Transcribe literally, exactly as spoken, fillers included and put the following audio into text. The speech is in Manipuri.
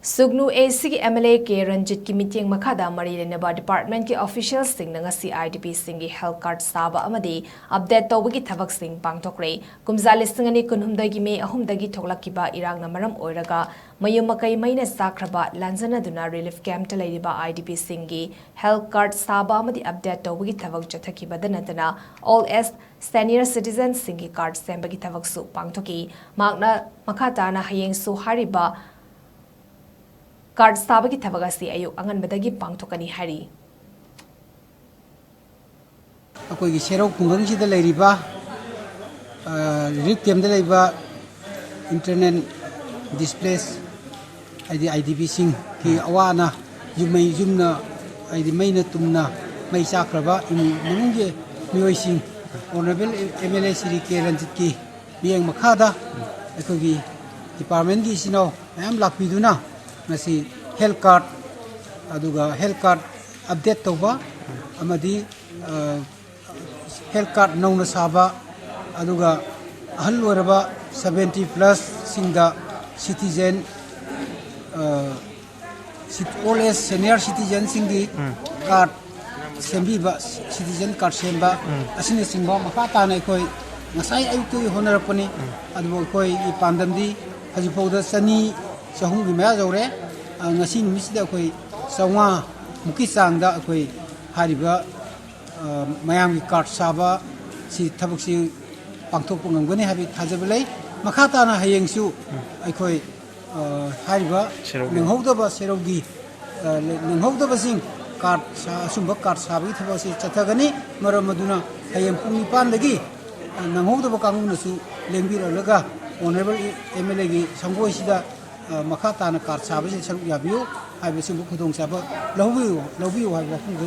ꯁꯨꯒꯅꯨ ꯑꯦꯁꯤꯒꯤ ꯑꯦꯝ ꯑꯦꯜ ꯑꯦ ꯀꯦ ꯔꯟꯖꯤꯠꯀꯤ ꯃꯤꯠꯌꯦꯡ ꯃꯈꯥꯗ ꯃꯔꯤ ꯂꯩꯅꯕ ꯗꯤꯄꯥꯔꯠꯃꯦꯟꯠꯀꯤ ꯑꯣꯐꯤꯁꯤꯌꯦꯜꯁꯤꯡꯅ ꯉꯁꯤ ꯑꯥꯏ ꯗꯤ ꯄꯤꯁꯤꯡꯒꯤ ꯍꯦꯜꯊ ꯀꯥꯔꯗ ꯁꯥꯕ ꯑꯃꯗꯤ ꯑꯞꯗꯦꯠ ꯇꯧꯕꯒꯤ ꯊꯕꯛꯁꯤꯡ ꯄꯥꯡꯊꯣꯛꯈ꯭ꯔꯦ꯫ ꯀꯨꯝꯖꯥ ꯂꯤꯁꯤꯡ ꯑꯅꯤ ꯀꯨꯟꯍꯨꯝꯗꯣꯏꯒꯤ ꯃꯦ ꯑꯍꯨꯝꯗꯒꯤ ꯊꯣꯛꯂꯛꯈꯤꯕ ꯏꯔꯥꯡꯅ ꯃꯔꯝ ꯑꯣꯏꯔꯒ ꯃꯌꯨꯝ ꯃꯀꯩ ꯃꯩꯅ ꯆꯥꯛꯈ꯭ꯔꯕ ꯂꯥꯟꯖꯦꯟꯅꯗꯨꯅ ꯔꯤꯂꯤꯐ ꯀꯦꯝꯞꯇ ꯂꯩꯔꯤꯕ ꯑꯥꯏ ꯗꯤ ꯄꯤꯁꯤꯡꯒꯤ ꯍꯦꯜꯊ ꯀꯥꯔꯗ ꯁꯥꯕ ꯑꯃꯗꯤ ꯑꯞꯗꯦꯠ ꯇꯧꯕꯒꯤ ꯊꯕꯛ ꯆꯠꯊꯈꯤꯕꯗ ꯅꯠꯇꯅ ꯑꯣꯜ ꯑꯦꯖ ꯁꯦꯅꯤꯌꯔ ꯁꯤꯇꯤꯖꯦꯟꯁꯤꯡꯒꯤ ꯀꯥꯔꯗ ꯁꯦꯝꯕꯒꯤ ꯊꯕꯛꯁꯨ ꯄꯥꯡꯊꯣꯛꯈꯤ꯫ ꯃꯍꯥꯛꯅ ꯃꯈꯥ ꯇꯥꯅ ꯍꯌꯦꯡꯁꯨ ꯍꯥꯏꯔꯤꯕ ꯀꯥꯔꯗ ꯁꯥꯕꯒꯤ ꯊꯕꯛ ꯑꯁꯤ ꯑꯌꯨꯛ ꯑꯉꯟꯕꯗꯒꯤ ꯄꯥꯡꯊꯣꯛꯀꯅꯤ ꯍꯥꯏꯔꯤ꯫ ꯑꯩꯈꯣꯏꯒꯤ ꯁꯦꯔꯧ ꯈꯨꯡꯒꯪꯁꯤꯗ ꯂꯩꯔꯤꯕ, ꯑ, ꯔꯤꯂꯤꯐ ꯀꯦꯝꯞꯇ ꯂꯩꯕ ꯏꯟꯇꯔꯅꯦꯜ ꯗꯤꯁꯄ꯭ꯂꯦꯁ, ꯍꯥꯏꯗꯤ ꯑꯥꯏ ꯗꯤ ꯄꯤꯁꯤꯡꯒꯤ ꯑꯋꯥ ꯑꯅꯥ, ꯌꯨꯝꯃꯩ ꯌꯨꯝꯅ, ꯍꯥꯏꯗꯤ ꯃꯩꯅ ꯇꯨꯝꯅ ꯃꯩ ꯆꯥꯛꯈ꯭ꯔꯕ ꯏꯃꯨꯡ ꯃꯅꯨꯡꯒꯤ ꯃꯤꯑꯣꯏꯁꯤꯡ, honourable M L A Shri K ꯔꯟꯖꯤꯠꯀꯤ ꯃꯤꯠꯌꯦꯡ ꯃꯈꯥꯗ ꯑꯩꯈꯣꯏꯒꯤ ꯗꯤꯄꯥꯔꯠꯃꯦꯟꯒꯤ ꯏꯆꯤꯟ ꯏꯅꯥꯎ ꯃꯌꯥꯝ ꯂꯥꯛꯄꯤꯗꯨꯅ ꯉꯁꯤ ꯍꯦꯜꯊ ꯀꯥꯔꯗ, ꯑꯗꯨꯒ ꯍꯦꯜꯊ ꯀꯥꯔꯗ ꯑꯞꯗꯦꯠ ꯇꯧꯕ ꯑꯃꯗꯤ, ꯑ, ꯍꯦꯜꯊ ꯀꯥꯔꯗ ꯅꯧꯅ ꯁꯥꯕ, ꯑꯗꯨꯒ ꯑꯍꯜ ꯑꯣꯏꯔꯕ ꯁꯕꯦꯟꯇꯤ ꯄ꯭ꯂꯁꯁꯤꯡꯗ ꯁꯤꯇꯤꯖꯦꯟ, ꯑ, ꯁꯤ-, ꯑꯣꯜ ꯑꯦꯖ ꯁꯦꯅꯤꯌꯔ ꯁꯤꯇꯤꯖꯦꯟꯁꯤꯡꯒꯤ ꯎꯝ꯫ ꯀꯥꯔꯗ ꯁꯦꯝꯕꯤꯕ, ꯁꯤꯇꯤꯖꯦꯟ ꯀꯥꯔꯗ ꯁꯦꯝꯕ ꯎꯝ꯫ ꯑꯁꯤꯅꯆꯤꯡꯕ ꯃꯈꯥ ꯇꯥꯅ ꯑꯩꯈꯣꯏ ꯉꯁꯥꯏ ꯑꯌꯨꯛꯇꯒꯤ ꯍꯣꯠꯅꯔꯛꯄꯅꯤ꯫ ꯎꯝ꯫ ꯑꯗꯨꯕꯨ ꯑꯩꯈꯣꯏꯒꯤ ꯄꯥꯟꯗꯝꯗꯤ ꯍꯧꯖꯤꯛꯐꯥꯎꯗ ꯆꯅꯤ, ꯆꯍꯨꯝꯒꯤ ꯃꯌꯥ ꯌꯧꯔꯦ꯫ ꯑ, ꯉꯁꯤ ꯅꯨꯃꯤꯠꯁꯤꯗ ꯑꯩꯈꯣꯏ ꯆꯥꯝꯃꯉꯥ ꯃꯨꯛꯀꯤ ꯆꯥꯡꯗ ꯑꯩꯈꯣꯏ ꯍꯥꯏꯔꯤꯕ, ꯑ, ꯃꯌꯥꯝꯒꯤ ꯀꯥꯔꯗ ꯁꯥꯕ ꯁꯤ ꯊꯕꯛꯁꯤ ꯄꯥꯡꯊꯣꯛꯄ ꯉꯝꯒꯅꯤ ꯍꯥꯏꯕꯒꯤ ꯊꯥꯖꯕ ꯂꯩ꯫ ꯃꯈꯥ ꯇꯥꯅ ꯍꯌꯦꯡꯁꯨ ꯑꯩꯈꯣꯏ, ꯑ, ꯍꯥꯏꯔꯤꯕ ꯁꯦꯔꯧꯒꯤ ꯅꯪꯍꯧꯗꯕ ꯁꯦꯔꯧꯒꯤ, ꯑ, ꯅꯪꯍꯧꯗꯕꯁꯤꯡ ꯀꯥꯔꯗ ꯁꯥ-, ꯑꯁꯨꯝꯕ ꯀꯥꯔꯗ ꯁꯥꯕꯒꯤ ꯊꯕꯛ ꯑꯁꯤ ꯆꯠꯊꯒꯅꯤ꯫ ꯃꯔꯝ ꯑꯗꯨꯅ ꯍꯌꯦꯡ ꯄꯨꯡ ꯅꯤꯄꯥꯟꯗꯒꯤ, ꯑ, ꯅꯪꯍꯧꯗꯕ ꯀꯥꯡꯕꯨꯅꯁꯨ ꯂꯦꯡꯕꯤꯔꯛꯂꯒ ꯑꯣꯅꯔꯦꯕꯜ ꯑꯦꯝ ꯑꯦꯜ ꯑꯦꯒꯤ ꯁꯪꯒꯣꯏꯁꯤꯗ, ꯑ, ꯃꯈꯥ ꯇꯥꯅ ꯀꯥꯔꯗ ꯁꯥꯕꯁꯤꯗ ꯁꯔꯨꯛ ꯌꯥꯕꯤꯌꯨ ꯍꯥꯏꯕ ꯁꯤꯒꯨꯝꯕ ꯈꯨꯗꯣꯡꯆꯥꯕ ꯂꯧꯕꯤꯌꯨ, ꯂꯧꯕꯤꯌꯨ ꯍꯥꯏꯕ ꯋꯥꯐꯝ ꯈꯔ